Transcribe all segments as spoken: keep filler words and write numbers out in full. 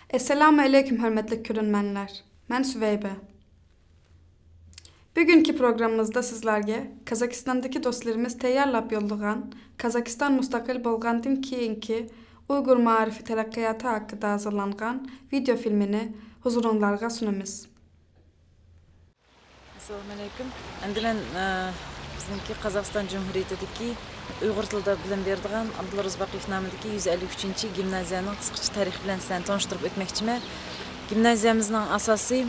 ئەسسالامۇ ئەلەيكۇم، ھۆرمەتلىك كۆرۈرمەنلەر. مەن سۈۋەيبە. بۈگۈنكى پروگراممىمىزدا سىزلەرگە قازاقىستاندىكى دوستلىرىمىز تەييارلاپ يوللىغان قازاقىستان مۇستەقىل بولغاندىن كېيىنكى ئۇيغۇر مائارىپى تەرەققىياتى ھەققىدە ھازىرلانغان ۋىدېئو فىلمىنى ھۇزۇرۇڭلارغا سۇنىمىز. ئەسسالامۇ ئەلەيكۇم. ئەمدى مەن، ئە، بىزنىڭكى قازاقىستان جۇمھۇرىيىتىدىكى ئۇيغۇر تىلىدا بىلىم بېرىدىغان ئابدۇللا روزىباقىيېف نامىدىكى يۈز ئەللىك ئۈچىنچى گىمنازىيەنىڭ قىسقىچە تارىخى بىلەن سىلەرنى تونۇشتۇرۇپ ئۆتمەكچىمەن. گىمنازىيەمىزنىڭ ئاساسى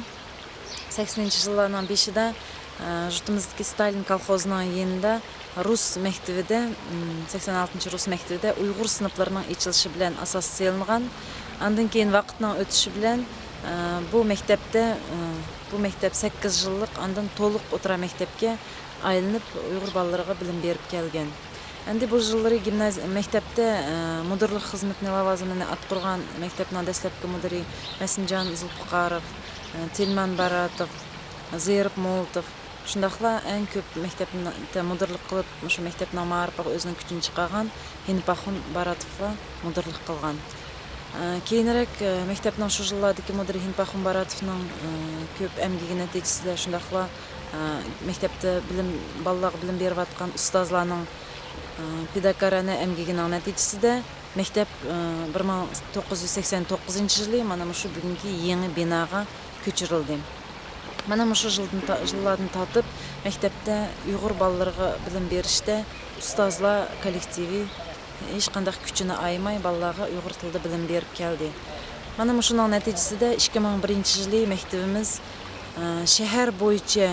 سەكسىنىنچى يىللارنىڭ بېشىدا، ئە، يۇرتىمىزدىكى ستالىن كولخوزىنىڭ يېنىدا رۇس مەكتىۋىدە، م، سەكسەن ئالتىنچى رۇس مەكتىۋىدە ئۇيغۇر سىنىپلىرىنىڭ ئېچىلىشى بىلەن ئاساس سېلىنغان. ئاندىن كېيىن ۋاقىتنىڭ ئۆتۈشى بىلەن، ئە، بۇ مەكتەپتە، ئە، بۇ مەكتەپ سەككىز يىللىق، ئاندىن تولۇق ئوتتۇرا مەكتەپكە ئايلىنىپ، ئۇيغۇر بالىلىرىغا بىلىم بېرىپ كەلگەن. ئەمدى بۇ يىللىرى گىمناز-، مەكتەپتە، ئە، مۇدىرلىق خىزمىتىنى، لاۋازىمىنى ئاتقۇرغان مەكتەپنىڭ دەسلەپكى مۇدىرى مەسىمجان زۇلپىقاروف، ئە، تىلمان باراتوف، زېرىپ مولتوف، شۇنداقلا ئەڭ كۆپ مەكتەپتە مۇدىرلىق قىلىپ، مۇشۇ مەكتەپنىڭ مائارىپىغا ئۆزىنىڭ كۈچىنى چىقارغان ھېنپاخۇن باراتوفلار مۇدىرلىق قىلغان. ئە، كېيىنرەك، ئە، مەكتەپنىڭ شۇ يىللاردىكى مۇدىرى ھېنپاخۇن باراتوفنىڭ، ئە، كۆپ ئەمگىكى نەتىجىسىدە، شۇنداقلا، ئە، مەكتەپتە بىلىم، بالىلارغا بىلىم بېرىۋاتقان ئۇستازلارنىڭ، ئە، پىداكارانە ئەمگىكىنىڭ نەتىجىسىدە، مەكتەپ، ئى، بىر مىڭ توققۇز يۈز سەكسەن توققۇزىنچى يىلى مانا مۇشۇ بۈگۈنكى يېڭى بىناغا كۆچۈرۈلدى. مانا مۇشۇ يىلدىن تا-، يىللاردىن تارتىپ مەكتەپتە ئۇيغۇر بالىلىرىغا بىلىم بېرىشتە ئۇستازلار كوللېكتىۋى ھېچقانداق كۈچىنى ئايىماي بالىلارغا ئۇيغۇر تىلىدا بىلىم بېرىپ كەلدى. مانا مۇشۇنىڭ نەتىجىسىدە ئىككى مىڭ بىرىنچى يىلى مەكتىۋىمىز، ئى، شەھەر بويىچە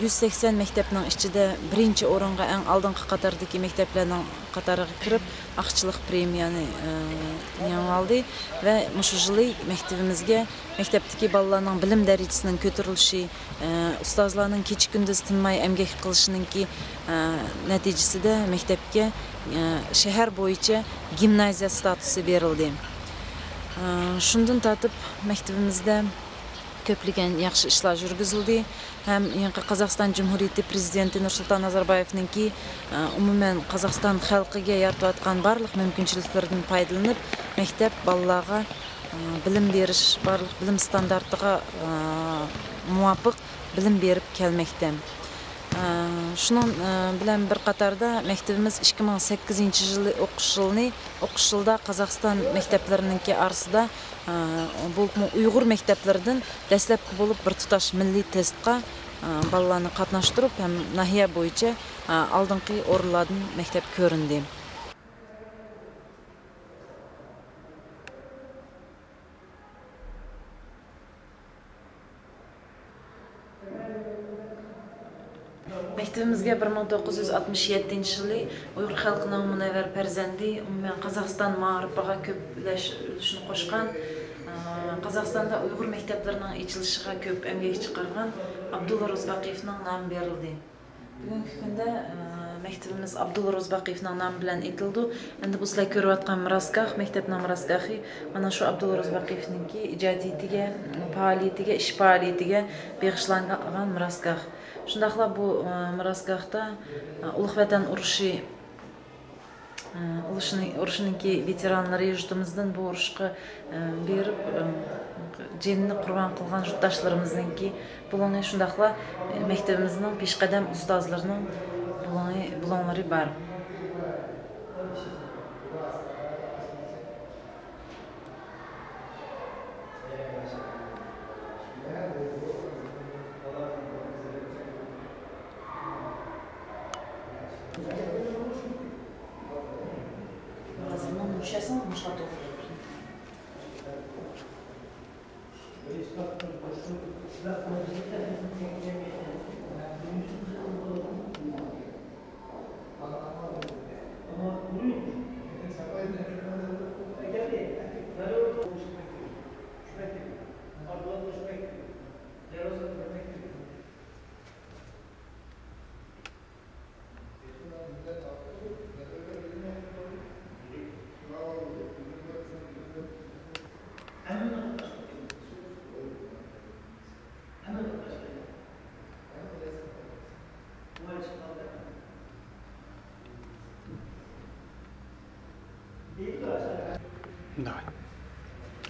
يۈز سەكسەن مەكتەپنىڭ ئىچىدە بىرىنچى ئورۇنغا، ئەڭ ئالدىنقى قاتاردىكى مەكتەپلەرنىڭ قاتارىغا كىرىپ، ئاقچىلىق پرېمىيەنى، ئى، يېڭىۋالدى ۋە مۇشۇ يىلى مەكتىۋىمىزگە مەكتەپتىكى بالىلارنىڭ بىلىم دەرىجىسىنىڭ كۆتۈرۈلۈشى، ئى، ئۇستازلارنىڭ كېچە-كۈندۈز تىنماي ئەمگەك قىلىشىنىڭكى، ئى، نەتىجىسىدە مەكتەپكە، ئى، شەھەر بويىچە گىمنازىيە ستاتۇسى بېرىلدى. ئى، شۇندىن تارتىپ مەكتىۋىمىزدە كۆپلىگەن ياخشى ئىشلار يۈرگۈزۈلدى ھەم يېڭى قازاقىستان جۇمھۇرىيىتى پىرېزىدېنتى نۇرسۇلتان نازاربايېۋنىڭكى، ئە، ئومۇمەن قازاقىستان خەلقىگە يارىتىۋاتقان بارلىق مۇمكىنچىلىكلىرىدىن پايدىلىنىپ، مەكتەپ بالىلارغا، ئە، بىلىم بېرىش، بارلىق بىلىم ستاندارتىغا، ئە، مۇۋاپىق بىلىم بېرىپ كەلمەكتە. ئە، شۇنىڭ، ئە، بىلەن بىر قاتاردا مەكتىۋىمىز ئىككى مىڭ سەككىزىنچى يىلى ئوقۇش يىلىنى، ئوقۇش يىلىدا قازاقىستان مەكتەپلىرىنىڭكى ئارىسىدا، ئە، بولۇپمۇ ئۇيغۇر مەكتەپلىرىدىن دەسلەپكى بولۇپ بىر تۇتاش مىللىي تېستقا، ئە، بالىلارنى قاتناشتۇرۇپ ھەم ناھىيە بويىچە، ئە، ئالدىنقى ئورۇنلاردىن مەكتەپ كۆرۈندى. مەكتىۋىمىزگە بىر مىڭ توققۇز يۈز ئاتمىش يەتتىنچى يىلى ئۇيغۇر خەلقىنىڭ مۇنەۋۋەر پەرزەنتى، ئومۇمەن قازاقىستان مائارىپىغا كۆپ ئۈلەش، ئۈلۈشىنى قوشقان، ئە، قازاقىستاندا ئۇيغۇر مەكتەپلىرىنىڭ ئېچىلىشىغا كۆپ ئەمگەك چىقارغان ئابدۇللا روزىباقىيېۋنىڭ نامى بېرىلدى. بۈگۈنكى كۈندە، ئە، مەكتىۋىمىز ئابدۇللا روزىباقىيېۋنىڭ نامى بىلەن ئېتىلىدۇ. ئەمدى بۇ سىلەر كۆرۈۋاتقان مىراسگاھ، مەكتەپنىڭ مىراسگاھى مانا شۇ ئابدۇللا روزىباقىيېۋنىڭكى ئىجادىيىتىگە، پائالىيىتىگە، ئىش پائالىيىتىگە بېغىشلانغان مىراسگاھ. شۇنداقلا بۇ، ئە، مىراسگاھتا، ئە، ئۇلۇغ ۋەتەن ئۇرۇشى، ئۇرۇشنىڭ، ئۇرۇشنىڭكى ۋېتېرانلىرى، يۇرتىمىزدىن بۇ ئۇرۇشقا، ئە، بېرىپ، ئە، جېنىنى قۇربان قىلغان يۇرتداشلىرىمىزنىڭكى بۇلۇڭى، شۇنداقلا، ئە، مەكتىۋىمىزنىڭ پېشقەدەم ئۇستازلىرىنىڭ بۇلۇڭى، بۇلۇڭلىرى بار.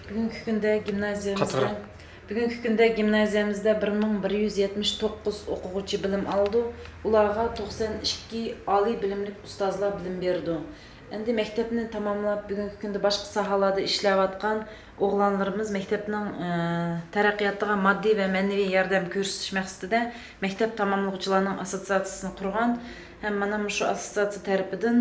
بۈگۈنكى كۈندە گىمنازىيەمىزدە، قاتتىقراق. بۈگۈنكى كۈندە گىمنازىيەمىزدە بىر مىڭ بىر يۈز يەتمىش توققۇز ئوقۇغۇچى بىلىم ئالىدۇ. ئۇلارغا توقسان ئىككى ئالىي بىلىملىك ئۇستازلار بىلىم بېرىدۇ. ئەمدى مەكتەپنى تاماملاپ، بۈگۈنكى كۈندە باشقا ساھەلەردە ئىشلەۋاتقان ئوغلانلىرىمىز مەكتەپنىڭ، ئە، تەرەققىياتىغا ماددىي ۋە مەنىۋى ياردەم كۆرسىتىش مەقسىتىدە مەكتەپ تاماملىغۇچىلارنىڭ ئاسسوتسىياتسىسىنى قۇرغان ھەم مانا مۇشۇ ئاسسوتسىياتسىيە تەرىپىدىن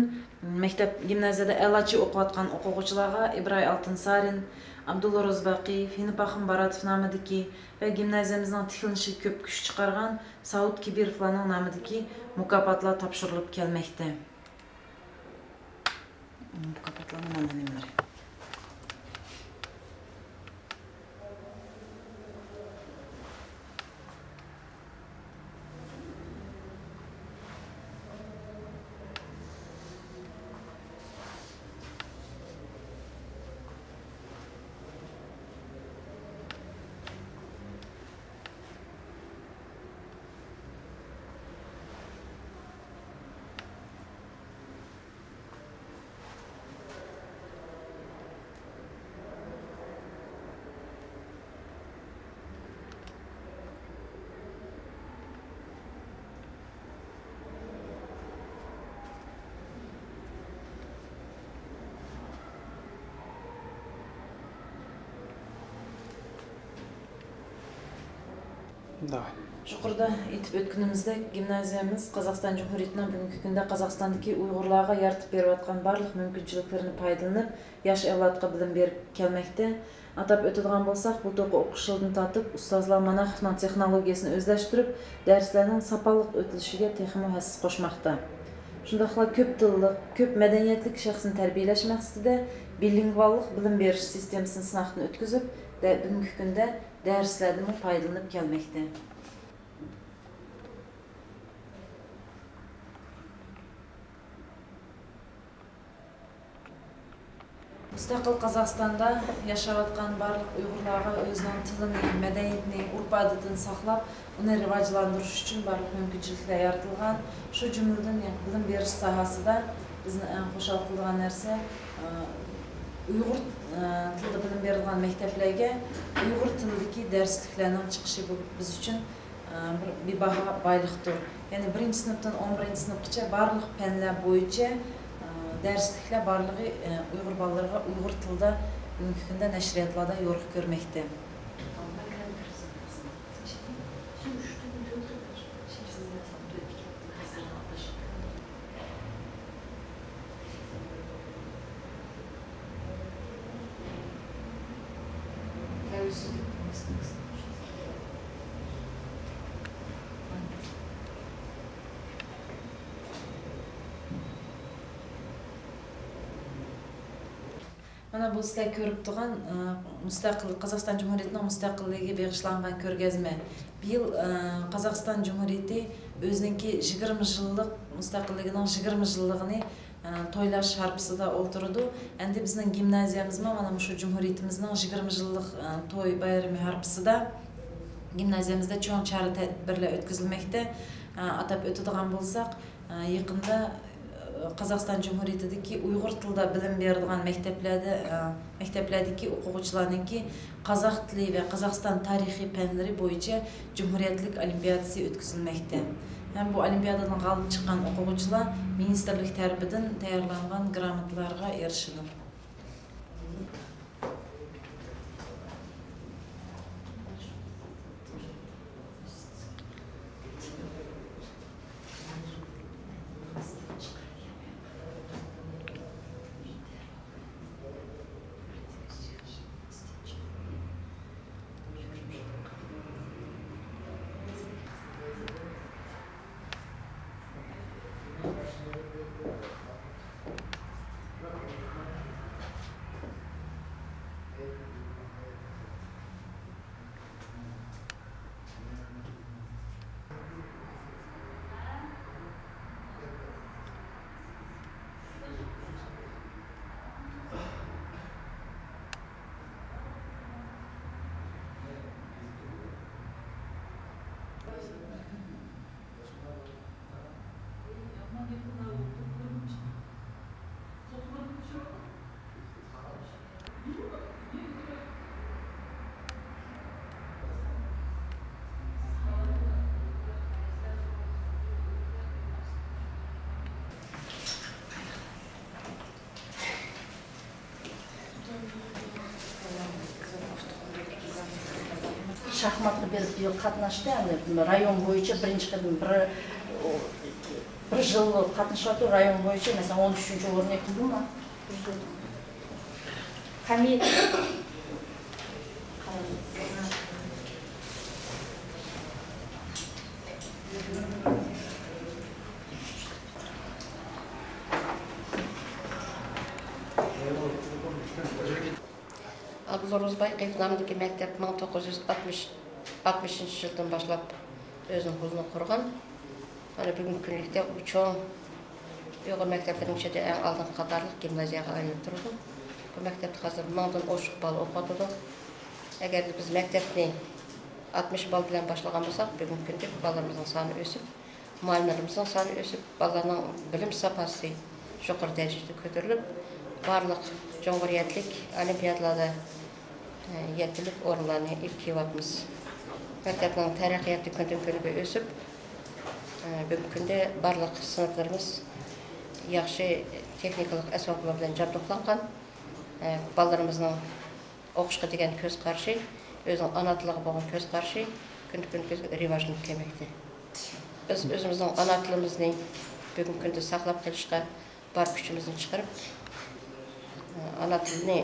مەكتەپ، گىمنازىيەدە ئەلاچى ئوقۇۋاتقان ئوقۇغۇچىلارغا ئىبراي ئالتۇنسارىن، ئابدۇللا روزىباقىيېۋ، ھېنى پاخىم باراتوف نامىدىكى ۋە گىمنازىيەمىزنىڭ تىكلىنىشىگە كۆپ كۈچ چىقارغان ساۋۇت كىبىروفلارنىڭ نامىدىكى مۇكاپاتلار تاپشۇرۇلۇپ كەلمەكتە. مۇكاپاتلارنىڭ مانا نېمىلىرى. داۋاي. يۇقىرىدا ئېيتىپ ئۆتكىنىمىزدەك، گىمنازىيەمىز قازاقىستان جۇمھۇرىيىتىنىڭ بۈگۈنكى كۈندە قازاقىستاندىكى ئۇيغۇرلارغا يارىتىپ بېرىۋاتقان بارلىق مۇمكىنچىلىكلىرىنى پايدىلىنىپ، ياش ئەۋلادقا بىلىم بېرىپ كەلمەكتە. ئاتاپ ئۆتىدىغان بولساق، بۇلتۇرقى ئوقۇش يىلىدىن تارتىپ ئۇستازلار ماناخوفنىڭ تېخنولوگىيەسىنى ئۆزلەشتۈرۈپ، دەرسلەرنىڭ ساپالىق ئۆتۈلۈشىگە تېخىمۇ ھەسسە قوشماقتا. شۇنداقلا كۆپ تىللىق، كۆپ مەدەنىيەتلىك شەخسنى تەربىيەلەش مەقسىتىدە بىلىنگۋاللىق بىلىم بېرىش سىستېمىسىنى سىناقتىن ئۆتكۈزۈپ، دە-، بۈگۈنكى كۈندە دەرسلەردىنمۇ پايدىلىنىپ كەلمەكتە. مۇستەقىل قازاقىستاندا ياشاۋاتقان بارلىق ئۇيغۇرلارغا ئۆزىنىڭ تىلىنى، مەدەنىيىتىنى، ئۆرپ-ئادىتىنى ساقلاپ، ئۇنى راۋاجلاندۇرۇش ئۈچۈن بارلىق مۇمكىنچىلىكلەر يارىتىلغان. شۇ جۈملىدىن بىلىم بېرىش ساھەسىدە بىزنى ئەڭ خۇشال قىلىدىغان نەرسە، ئۇيغۇر تىلىدا بىلىم بېرىدىغان مەكتەپلەرگە ئۇيغۇر تىلىدىكى دەرسلىكلەرنىڭ چىقىشى بۇ بىز ئۈچۈن بىر بىباھا بايلىقتۇر. يەنى بىرىنچى سىنىپتىن ئون بىرىنچى سىنىپقىچە بارلىق پەنلەر بويىچە دەرسلىكلەر بارلىقى ئۇيغۇر بالىلىرىغا ئۇيغۇر تىلىدا بۈگۈنكى كۈندە نەشرىياتلاردا يورۇق كۆرمەكتە. مانا بۇ سىلەر كۆرۈپ تۇرغان، ئى، مۇستەقىل، قازاقىستان جۇمھۇرىيىتىنىڭ مۇستەقىللىكىگە بېغىشلانغان كۆرگەزمە. بىيىل، ئى، قازاقىستان جۇمھۇرىيىتى ئۆزىنىڭكى يىگىرمە يىللىق مۇستەقىللىكىنىڭ يىگىرمە يىللىقىنى، ئى، تويلاش ھارپىسىدا ئولتۇرىدۇ. ئەمدى بىزنىڭ گىمنازىيەمىزمۇ مانا مۇشۇ جۇمھۇرىيىتىمىزنىڭ يىگىرمە يىللىق، ئى، توي بايرىمى ھارپىسىدا گىمنازىيەمىزدە چوڭ چارە تەدبىرلەر ئۆتكۈزۈلمەكتە. ئى، ئاتاپ ئۆتىدىغان بولساق، ئى، يېقىندا، ئى، قازاقىستان جۇمھۇرىيىتىدىكى ئۇيغۇر تىلىدا بىلىم بېرىدىغان مەكتەپلەردە، ئى، مەكتەپلەردىكى ئوقۇغۇچىلارنىڭكى قازاق تىلى ۋە قازاقىستان تارىخى پەنلىرى بويىچە جۇمھۇرىيەتلىك ئولىمپىيادىسى ئۆتكۈزۈلمەكتە. ھەم بۇ ئولىمپىيادىدىن غالىب چىققان ئوقۇغۇچىلار مىنىستىرلىك تەرىپىدىن تەييارلانغان گراموتىلارغا ئېرىشىدۇ. شاھماتقا بېرىپ قاتناشتى، ئەمدى رايون بويىچە بىرىنچى قېتىم بىر، بىر يىل بولۇپ قاتنىشىۋاتىدۇ، رايون بويىچە، مەسىلەن، ئون ئۈچىنچى ئورۇننى ئېلىپتۇ. قەمىت. ئابدۇللا روزىباي قېيىپ نامىدىكى مەكتەپ مىڭ توققۇز يۈز ئاتمىش، ئاتمىشىنچى يىلدىن باشلاپ ئۆزىنىڭ ھوزۇنىنى قۇرغان. مانا بۈگۈنكى كۈنلۈكتە ئۇ چوڭ ئۇيغۇر مەكتەپلىرىنىڭ ئىچىدە ئەڭ ئالدىنقى قاتارلىق گىمنازىيەگە ئايلىنىپ تۇرىدۇ. بۇ مەكتەپتە ھازىر مىڭدىن ئوشۇق بالا ئوقۇۋاتىدۇ. ئەگەردە بىز مەكتەپنى ئاتمىش بالا بىلەن باشلىغان بولساق، بۈگۈنكى كۈندە بالىلىرىمىزنىڭ سانى ئۆسۈپ، مۇئەللىملىرىمىزنىڭ سانى ئۆسۈپ، بالىلارنىڭ بىلىم ساپاسى يۇقىرى دەرىجىدە كۆتۈرۈلۈپ، بارلىق جۇمھۇرىيەتلىك ئولىمپىيادىلاردا، ئە، يەتتىلىك ئورۇنلارنى ئېلىپ كېلىۋاتىمىز. مەكتەپنىڭ تەرەققىياتى كۈندىن-كۈنگە ئۆسۈپ، ئە، بۈگۈنكى كۈندە بارلىق سىنىپلىرىمىز ياخشى تېخنىكىلىق ئەسۋابلار بىلەن جابدۇقلانغان. ئە، بالىلىرىمىزنىڭ ئوقۇشقا دېگەن كۆز قارىشى، ئۆزىنىڭ ئانا تىلىغا بولغان كۆز قارىشى كۈندىن-كۈنگە راۋاجلىنىپ كەلمەكتە. بىز ئۆزىمىزنىڭ ئانا تىلىمىزنى بۈگۈنكى كۈندە ساقلاپ قېلىشقا بار كۈچىمىزنى چىقىرىپ، ئانا تىلنى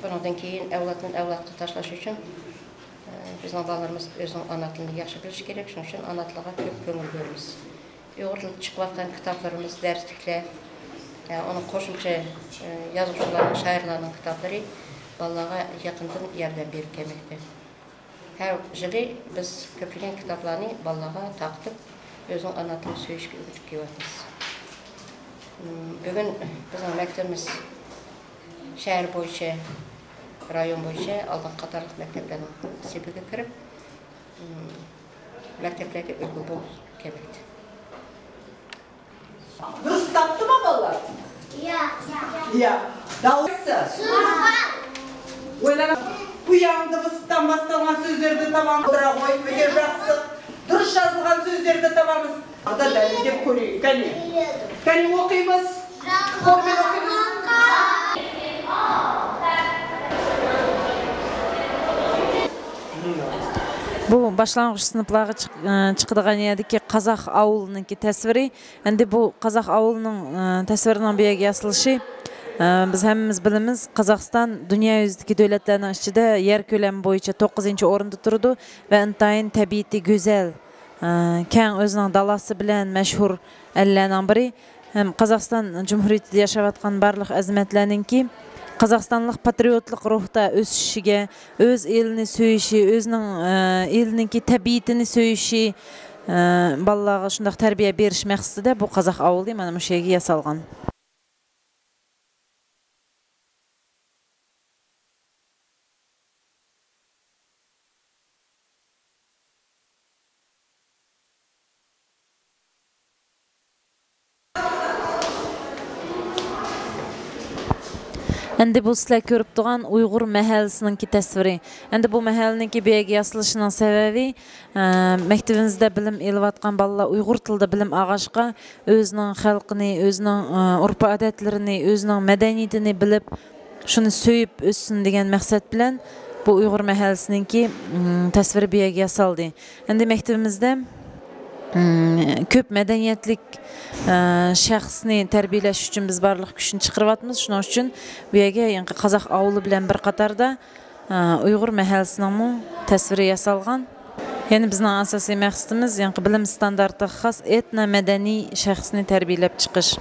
بۇنىڭدىن كېيىن ئەۋلادتىن ئەۋلادقا تاشلاش ئۈچۈن، بىزنىڭ بالىلىرىمىز ئۆزىنىڭ ئانا تىلىنى ياخشى بىلىشى كېرەك، شۇنىڭ ئۈچۈن ئانا تىلىغا كۆپ كۆڭۈل بۆلىمىز. ئۇيغۇر تىلىدا چىقىۋاتقان كىتابلىرىمىز، دەرسلىكلەر، ئە، ئۇنىڭ قوشۇمچە، ئە، يازغۇچىلارنىڭ، شائىرلارنىڭ كىتابلىرى بالىلارغا يېقىندىن ياردەم بېرىپ كەلمەكتە. ھەر يىلى بىز كۆپلىگەن كىتابلارنى بالىلارغا تارقىتىپ، ئۆزىنىڭ ئانا تىلىنى سۆيۈشكە ئۆگىتىپ كېلىۋاتىمىز. م، بۈگۈن بىزنىڭ مەكتىپىمىز شەھەر بويىچە، رايون بويىچە ئالدىنقى قاتارلىق مەكتەپلەرنىڭ سېپىگە كىرىپ، م، مەكتەپلەرگە ئۈلگە بولۇپ كەلمەكتە. دۇرۇس تاپتىما بالىلار؟ ياق. ياق. داۋۇت. ئويلانا. بۇ ياڭ دىۋىستان باستالغان سۆزلەردە تاۋامىز. غوي ئۆتە ياخشى. دۇرۇس يازىلغان سۆزلەردە تاۋامىز. ئادا دەلىل دەپ كۆرەيلى. كەنى. كەنى ئوقۇيمىز. قول بىلەن ئوقۇيمىز. بۇ باشلانغۇچ سىنىپلارغا چىق-، ئە، چىقىدىغان يەردىكى قازاق ئاۋۇلىنىڭكى تەسۋىرى. ئەمدى بۇ قازاق ئاۋۇلىنىڭ، ئە، تەسۋىرىنىڭ بۇ يەرگە ياسىلىشى، ئە، بىز ھەممىمىز بىلىمىز، قازاقىستان دۇنيا يۈزىدىكى دۆلەتلەرنىڭ ئىچىدە يەر كۆلەم بويىچە توققۇزىنچى ئورۇندا تۇرىدۇ ۋە ئىنتايىن تەبىئىتى گۈزەل، ئە، كەڭ ئۆزىنىڭ دالاسى بىلەن مەشھۇر ئەللەرنىڭ بىرى. ھەم قازاقىستان جۇمھۇرىيىتىدە ياشاۋاتقان بارلىق ئەزىمەتلەرنىڭكى قازاقىستانلىق پاترىيوتلۇق روھتا ئۆسۈشىگە، ئۆز ئېلىنى سۆيۈشى، ئۆزىنىڭ، ئە، ئېلىنىڭكى تەبىئىتىنى سۆيۈشى، ئە، بالىلارغا شۇنداق تەربىيە بېرىش مەقسىتىدە بۇ قازاق ئاۋۇلى مانا مۇشۇ يەرگە ياسالغان. ئەمدى بۇ سىلەر كۆرۈپ تۇرغان ئۇيغۇر مەھەللىسىنىڭكى تەسۋىرى. ئەمدى بۇ مەھەللىنىڭكى بۇ يەرگە ياسىلىشىنىڭ سەۋەبى، ئە، مەكتىۋىمىزدە بىلىم ئېلىۋاتقان بالىلار ئۇيغۇر تىلىدا بىلىم ئالغاچقا، ئۆزىنىڭ خەلقىنى، ئۆزىنىڭ، ئە، ئۇرپ-ئادەتلىرىنى، ئۆزىنىڭ مەدەنىيىتىنى بىلىپ، شۇنى سۆيۈپ ئۆتسۇن دېگەن مەقسەت بىلەن بۇ ئۇيغۇر مەھەللىسىنىڭكى، م، تەسۋىرى بۇ يەرگە ياسالدى. ئەمدى مەكتىۋىمىزدە، م، كۆپ مەدەنىيەتلىك، ئە، شەخسنى تەربىيەلەش ئۈچۈن بىز بارلىق كۈچنى چىقىرىۋاتىمىز. شۇنىڭ ئۈچۈن بۇ يەرگە يەنى قازاق ئاۋۇلى بىلەن بىر قاتاردا، ئە، ئۇيغۇر مەھەللىسىنىڭمۇ تەسۋىرى ياسالغان. يەنى بىزنىڭ ئاساسىي مەقسىتىمىز يەنى بىلىم ستاندارتىغا خاس ئېتنو مەدەنىي شەخسنى تەربىيەلەپ چىقىش.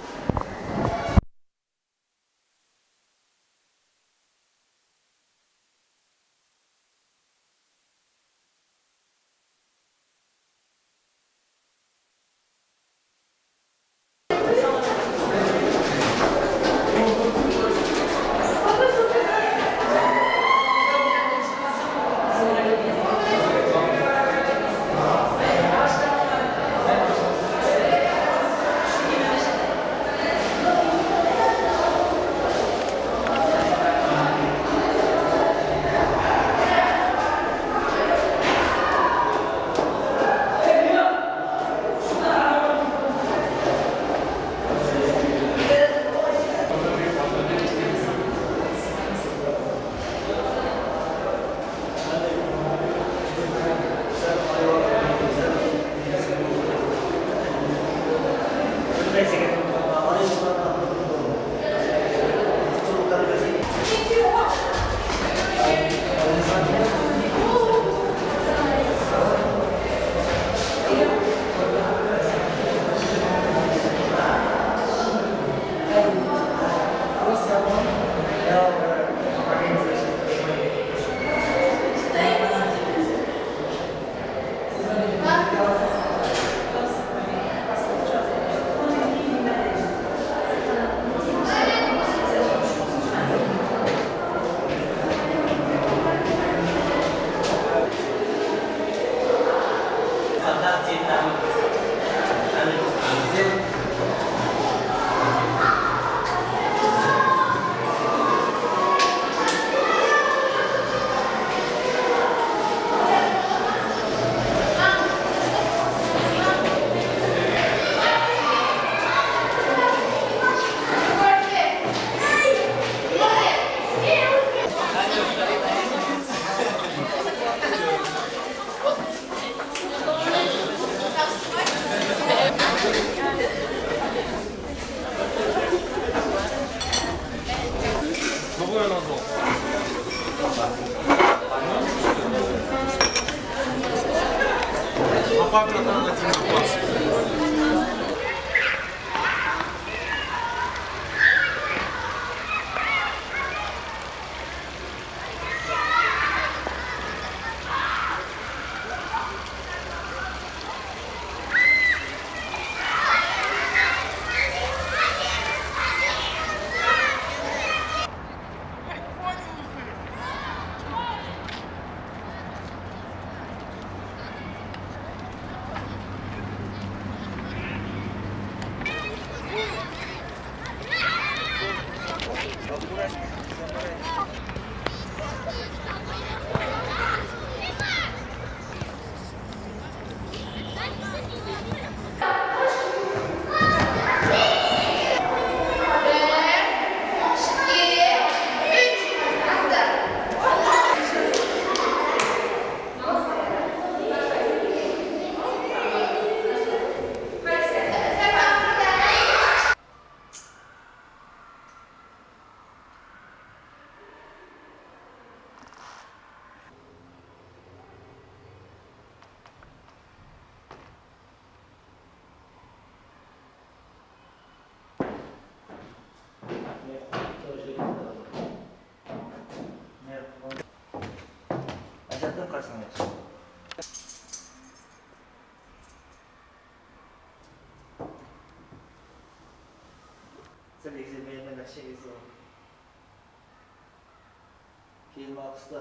كېيىن ماقۇستا.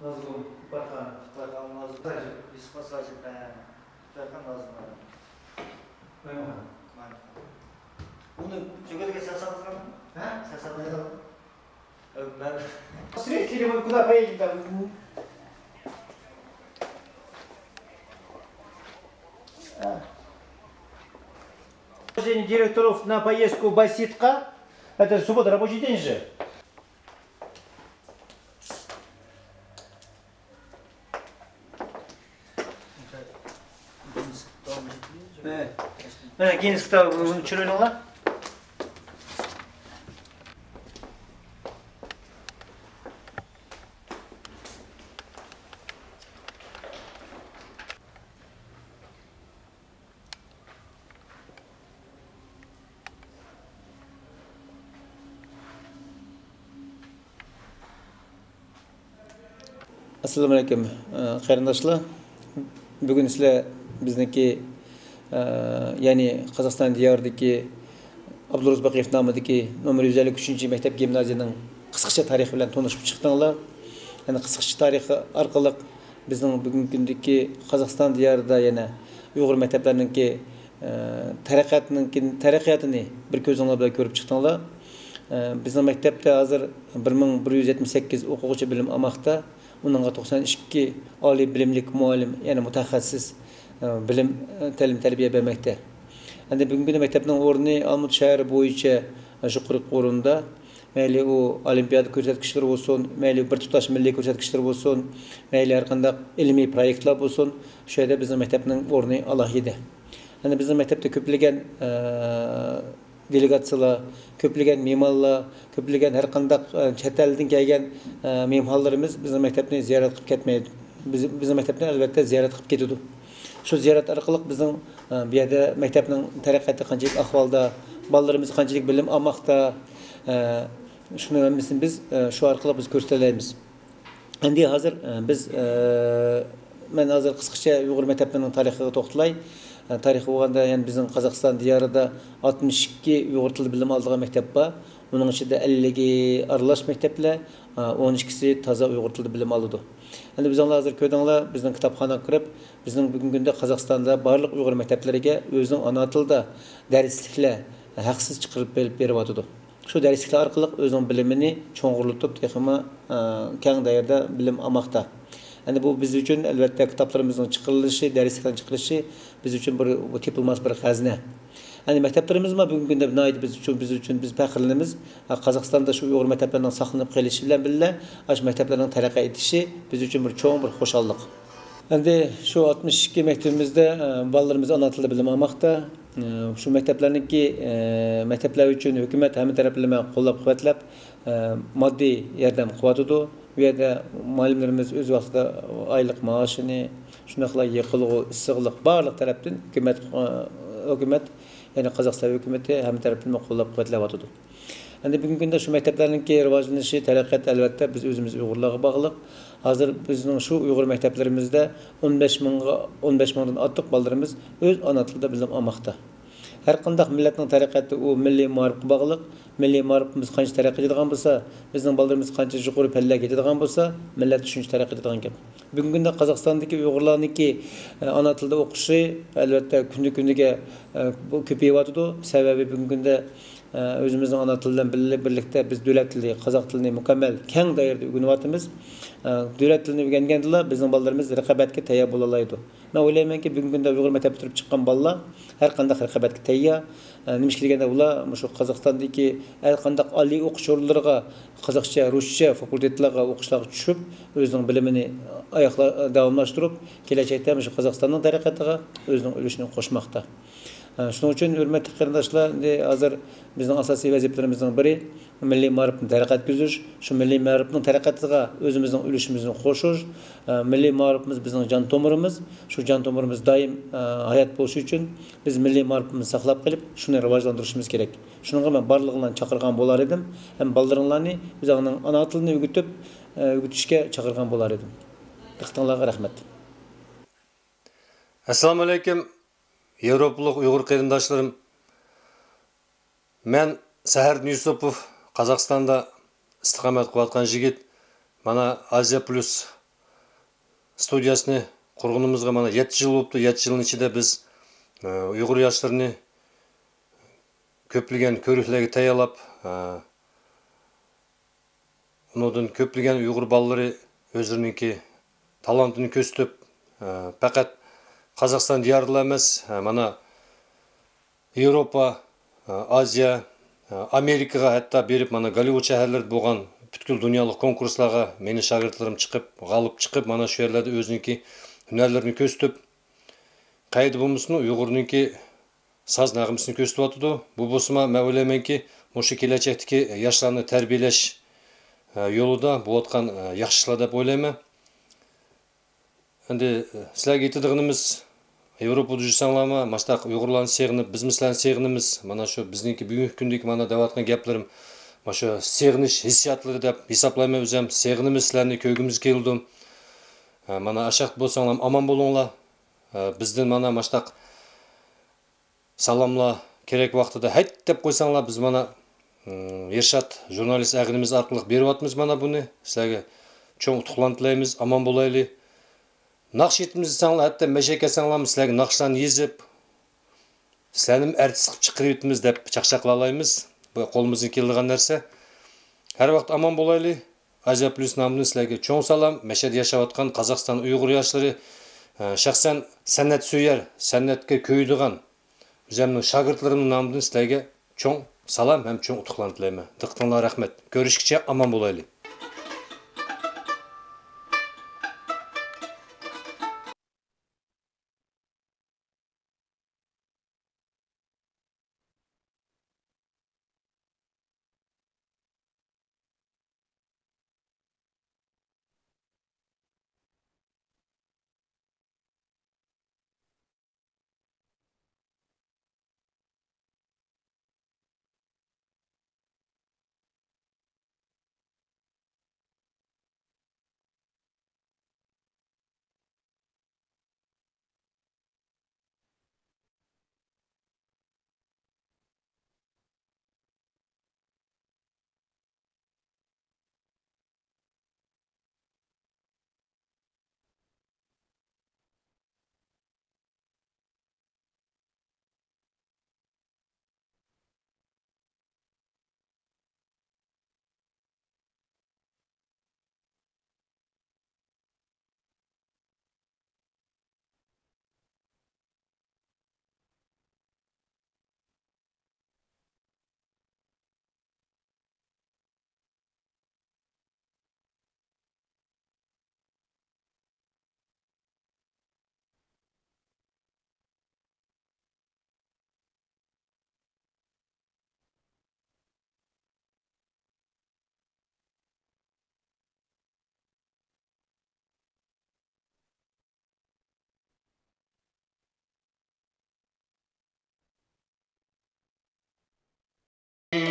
نازگۇم، ئىپارخان. ئىپارخان نازگۇم. ساجىپ. يۈسۈپ ساجىپ، ھە. ئىپارخان نازگۇم. مايمۇخان. مايمۇخان. بۇنى جۈگەرگە سەل سالغان. ھە؟ سەل سالغان. ئە، مەن. Средний телефон куда поедем там? Предложение директоров на поездку в Баситка. Это суббота, рабочий день же. He. He, Guinness kitabı bunu çürüdüler. ئەسسالامۇئەلەيكۇم، قېرىنداشلار. بۈگۈن سىلەر بىزنىڭكى، يەنى قازاقىستان دىيارىدىكى ئابدۇرۇس باقىيېف نامىدىكى نومۇر يۈز ئەللىك ئۈچىنچى مەكتەپ گىمنازىيىنىڭ قىسقىچە تارىخى بىلەن تونۇشۇپ چىقتىڭلار. يەنى قىسقىچە تارىخى ئارقىلىق بىزنىڭ بۈگۈنكى كۈندىكى قازاقىستان دىيارىدا يەنە ئۇيغۇر مەكتەپلىرىنىڭكى، ئە، تەرەققىياتىنىڭكى، تەرەققىياتىنى بىر كۆزۈڭلار بىلەن كۆرۈپ چىقتىڭلار. ئە، بىزنىڭ مەكتەپتە ھازىر بىر مىڭ بىر يۈز يەتمىش سەككىز ئوقۇغۇچى بىلىم ئالماقتا. ئۇنىڭغا توقسان ئىككى ئالىي بىلىملىك مۇئەللىم، يەنى مۇتەخەسسىس، ئە، بىلىم، ئە، تەلىم-تەربىيە بەرمەكتە. ئەمدى بۈگۈنكى كۈندە مەكتەپنىڭ ئورنى ئالمۇتا شەھىرى بويىچە ژۇقىرىقى ئورۇندا. مەيلى ئۇ ئولىمپىيادا كۆرسەتكۈچلىرى بولسۇن، مەيلى بىر تۇتاش مىللىي كۆرسەتكۈچلىرى بولسۇن، مەيلى ھەر قانداق ئىلمىي پرويېكتلار بولسۇن، شۇ يەردە بىزنىڭ مەكتەپنىڭ ئورنى ئالاھىدە. يەنە بىزنىڭ مەكتەپتە كۆپلىگەن، ئە، دېلېگاتسىيلار، كۆپلىگەن مېھمانلار، كۆپلىگەن ھەر قانداق، ئە، چەت ئەلدىن كەلگەن، ئە، مېھمانلىرىمىز بىزنىڭ مەكتەپنى زىيارەت قىلىپ كەتمەيدۇ. بىز، بىزنىڭ مەكتەپنى ئەلۋەتتە زىيارەت قىلىپ كېتىدۇ. شۇ زىيارەت ئارقىلىق بىزنىڭ، ئە، بۇ يەردە مەكتەپنىڭ تەرەققىياتى قانچىلىك ئەھۋالدا، بالىلىرىمىز قانچىلىك بىلىم ئالماقتا، ئە، شۇنىڭ ھەممىسىنى بىز، ئە، شۇ ئارقىلىق بىز كۆرسىتەلەيمىز. ئەمدى ھازىر، ئە، بىز، ئە، مەن ھازىر قىسقىچە ئۇيغۇر مەكتەپلىرىنىڭ تارىخىغا توختىلاي. ئە، تارىخى بولغاندا، يەنى بىزنىڭ قازاقىستان دىيارىدا ئاتمىش ئىككى ئۇيغۇر تىلىدا بىلىم ئالىدىغان مەكتەپ بار. ئۇنىڭ ئىچىدە ئەللىكى ئارىلاش مەكتەپلەر، ئە، ئون ئىككىسى تازا ئۇيغۇر تىلىدا بىلىم ئالىدۇ. ئەمدى بىزلەر ھازىر كۆردۈڭلار، بىزنىڭ كىتابخانىغا كىرىپ، بىزنىڭ بۈگۈنكى كۈندە قازاقىستاندا بارلىق ئۇيغۇر مەكتەپلىرىگە ئۆزىنىڭ ئانا تىلىدا دەرسلىكلەر ھەقسىز چىقىرىپ بېرىپ بېرىۋاتىدۇ. شۇ دەرسلىكلەر ئارقىلىق ئۆزىنىڭ بىلىمىنى چوڭقۇرلىتىپ، تېخىمۇ، ئە، كەڭ دائىرىدە بىلىم ئالماقتا. ئەمدى بۇ بىز ئۈچۈن، ئەلۋەتتە، كىتابلىرىمىزنىڭ چىقىرىلىشى، دەرسلىكلەرنىڭ چىقىرىلىشى بىز ئۈچۈن بىر، بۇ تېپىلماس بىر خەزىنە. ئەمدى مەكتەپلىرىمىزمۇ بۈگۈنكى كۈندە ناھايىتى بىز ئۈچۈن، بىز ئۈچۈن، بىز پەخىرلىنىمىز. قازاقىستاندا شۇ ئۇيغۇر مەكتەپلىرىنىڭ ساقلىنىپ قېلىشى بىلەن بىللە، ئاشۇ مەكتەپلەرنىڭ تەرەققىي ئېتىشى بىز ئۈچۈن بىر چوڭ بىر خۇشاللىق. ئەمدى شۇ ئاتمىش ئىككى مەكتىپىمىزدە، ئە، بالىلىرىمىز ئانا تىلدا بىلىم ئالماقتا. ئە، شۇ مەكتەپلەرنىڭكى، ئە، مەكتەپلەر ئۈچۈن ھۆكۈمەت ھەممە تەرەپلىمە قوللاپ-قۇۋۋەتلەپ، ئە، ماددىي ياردەم قىلىۋاتىدۇ. بۇ يەردە مۇئەللىملىرىمىز ئۆز ۋاقتىدا ئايلىق مائاشىنى، شۇنداقلا يېقىلغۇ، ئىسسىقلىق، بارلىق تەرەپتىن ھۆكۈمەت، ھۆكۈمەت، يەنى قازاقىستان ھۆكۈمىتى ھەممە تەرەپتىن قوللاپ قۇۋۋەتلەۋاتىدۇ. ئەمدى بۈگۈنكى كۈندە شۇ مەكتەپلەرنىڭكى راۋاجلىنىشى، تەرەققىياتى ئەلۋەتتە بىز ئۆزىمىز ئۇيغۇرلارغا باغلىق. ھازىر بىزنىڭ شۇ ئۇيغۇر مەكتەپلىرىمىزدە ئون بەش مىڭغا، ئون بەش مىڭدىن ئارتۇق بالىلىرىمىز ئۆز ئانا تىلىدا بىلىم ئالماقتا. ھەر قانداق مىللەتنىڭ تەرەققىياتى ئۇ مىللىي مائارىپقا باغلىق. مىللىي مائارىپىمىز قانچە تەرەققىي قىلىدىغان بولسا، بىزنىڭ بالىلىرىمىز قانچە يۇقىرى پەللىلەرگە يېتىدىغان بولسا، مىللەت شۇنچە تەرەققىي قىلىدىغان گەپ. بۈگۈنكى كۈندە قازاقىستاندىكى ئۇيغۇرلارنىڭكى، ئە، ئانا تىلدا ئوقۇشى، ئەلۋەتتە، كۈندە كۈندىگە، ئە، بۇ كۆپىيىۋاتىدۇ. سەۋەبى بۈگۈنكى كۈندە، ئە، ئۆزىمىزنىڭ ئانا تىلى بىلەن بىللە-، بىرلىكتە بىز دۆلەت تىلى، قازاق تىلىنى مۇكەممەل، كەڭ دائىرىدە ئۆگىنىۋاتىمىز. ئە، دۆلەت تىلىنى ئۆگەنگەندىلا بىزنىڭ بالىلىرىمىز رىقابەتكە تەييار بولالايدۇ. مەن ئويلايمەنكى، بۈگۈنكى كۈندە ئۇيغۇر مەكتەپتە پۈتتۈرۈپ چىققان بالىلار ھەر قانداق رىقابەتكە تەييار. ئە، نېمىشقا دېگەندە، ئۇلار مۇشۇ قازاقىستاندىكى ھەر قانداق ئالىي ئوقۇش ئورۇنلىرىغا قازاقچە، رۇسچە فاكۇلتېتلارغا ئوقۇشلارغا چۈشۈپ، ئۆزىنىڭ بىلىمىنى ئاياقلا-، داۋاملاشتۇرۇپ، كېلەچەكتە مۇشۇ قازاقىستاننىڭ تەرەققىياتىغا ئۆزىنىڭ ئۈلۈشىنى قوشماقتا. ئە، شۇنىڭ ئۈچۈن، ھۆرمەتلىك قېرىنداشلار، ئەمدى ھازىر بىزنىڭ ئاساسىي ۋەزىپىلىرىمىزنىڭ بىرى، مىللىي مائارىپنى تەرەققىي ئەتكۈزۈش، شۇ مىللىي مائارىپنىڭ تەرەققىياتىغا ئۆزىمىزنىڭ ئۈلۈشىمىزنى قوشۇش، ئە، مىللىي مائارىپىمىز بىزنىڭ جان تومۇرىمىز، شۇ جان تومۇرىمىز دائىم، ئە، ھايات بولۇشى ئۈچۈن بىز مىللىي مائارىپىمىزنى ساقلاپ قېلىپ، شۇنى راۋاجلاندۇرۇشىمىز كېرەك. شۇنىڭغا مەن بارلىقىڭلارنى چاقىرغان بولار ئىدىم، ھەم بالىلىرىڭلارنى ئۆزۈڭنىڭ ئانا تىلىنى ئۆگىتىپ، ئە، ئۆگىتىشكە چاقىرغان بولار ئىدىم. دىققىتىڭلارغا رەھمەت. ئەسسالامۇ ئەلەيكۇم، ياۋروپىلىق ئۇيغۇر قېرىنداشلىرىم. مەن سەھەردىن يۈسۈپوف، قازاقىستاندا ئىستىقامەت قىلىۋاتقان يىگىت. مانا، ئازىيا پلۇس ستۇدىيەسىنى قۇرغىنىمىزغا مانا يەتتە يىل بوپتۇ. يەتتە يىلنىڭ ئىچىدە بىز، ئە، ئۇيغۇر ياشلىرىنى كۆپلىگەن كۆرۈكلەرگە تەييارلاپ، ئە، ئۇنىڭدىن كۆپلىگەن ئۇيغۇر بالىلىرى ئۆزلىرىنىڭكى تالانتىنى كۆرسىتىپ، ئە، پەقەت قازاقىستان دىيارىدىلا ئەمەس، ئە، مانا ياۋروپا، ئە، ئازىيا، ئە، ئامېرىكىغا ھەتتا بېرىپ، مانا گوللىۋۇد شەھەرلىرىدە بولغان پۈتكۈل دۇنيالىق كونكۇرسلارغا مېنىڭ شاگىرتلىرىم چىقىپ، غالىب چىقىپ، مانا شۇ يەرلەردە ئۆزىنىڭكى ھۈنەرلىرىنى كۆرسىتىپ، قەيەردە بولمىسۇن، ئۇيغۇرنىڭكى ساز نەغمىسىنى كۆرسىتىۋاتىدۇ. بۇ بولسىمۇ، مەن ئويلايمەنكى، مۇشۇ كېلەچەكتىكى ياشلارنى تەربىيەلەش، ئە، يولىدا بولۇۋاتقان، ئە، ياخشى ئىشلار دەپ ئويلايمەن. ئەمدى، ئە، سىلەرگە ئېيتىدىغىنىمىز، ياۋروپادا يۈرسەڭلارمۇ، ماشۇنداق ئۇيغۇرلارنى سېغىنىپ، بىزمۇ سىلەرنى سېغىنىمىز. مانا شۇ بىزنىڭكى بۈگۈنكى كۈندىكى مانا دەۋاتقان گەپلىرىم، مانا شۇ سېغىنىش ھېسسىياتلىرى دەپ ھېسابلايمەن ئۆزۈم. سېغىنىمىز، سىلەرنى كۆرگۈمىز كېلىدۇ. ئە، مانا ئاشاقتا بولساڭلار ئامان بولۇڭلار. ئە، بىزدىن مانا ماشۇنداق سالاملار كېرەك ۋاقتىدا ھەيت دەپ قويساڭلار، بىز مانا، ئىم، ئىرشات ژۇرنالىست ئەغىنىمىز ئارقىلىق بېرىۋاتىمىز مانا بۇنى. سىلەرگە چوڭ ئۇتۇقلارنى تىلەيمىز، ئامان بولايلى. ناخشا ئېيتىمىز دېسەڭلار، ھەتتا مەشەدە كەلسەڭلارمۇ سىلەرگە ناخشىلارنى يېزىپ، سىلەرنىمۇ ئەرتىس قىلىپ چىقىرىۋېتىمىز دەپ چاقچاقلالايمىز. بۇ قولىمىزدىن كېلىدىغان نەرسە. ھەر ۋاقىت ئامان بولايلى. ئازىيا پلۇس نامىدىن سىلەرگە چوڭ سالام. مەشەدە ياشاۋاتقان قازاقىستان ئۇيغۇر ياشلىرى، ئە، شەخسەن سەنئەتسۆيەر، سەنئەتكە كۆيىدىغان ئۆزۈمنىڭ شاگىرتلىرىمنىڭ نامىدىن سىلەرگە چوڭ سالام ھەم چوڭ ئۇتۇقلارنى تىلەيمەن. دىققىتىڭلارغا رەھمەت. كۆرۈشكىچە ئامان بولايلى. قوش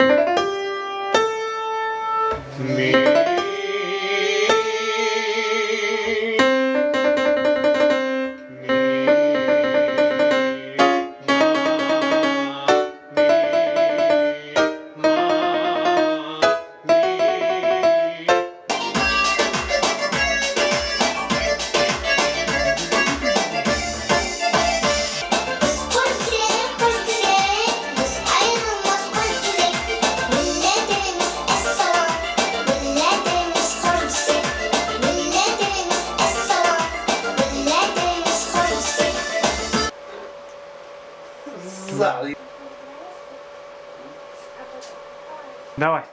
كۆزەك، قوش كۆزەك، بىز ئايرىلماس قوش كۆزەك. مىللەتلىرىمىز ئەسسالام، مىللەتلىرىمىز خۇرجىسى، مىللەتلىرىمىز ئەسسالام، مىللەتلىرىمىز خۇرجىسى. Давай.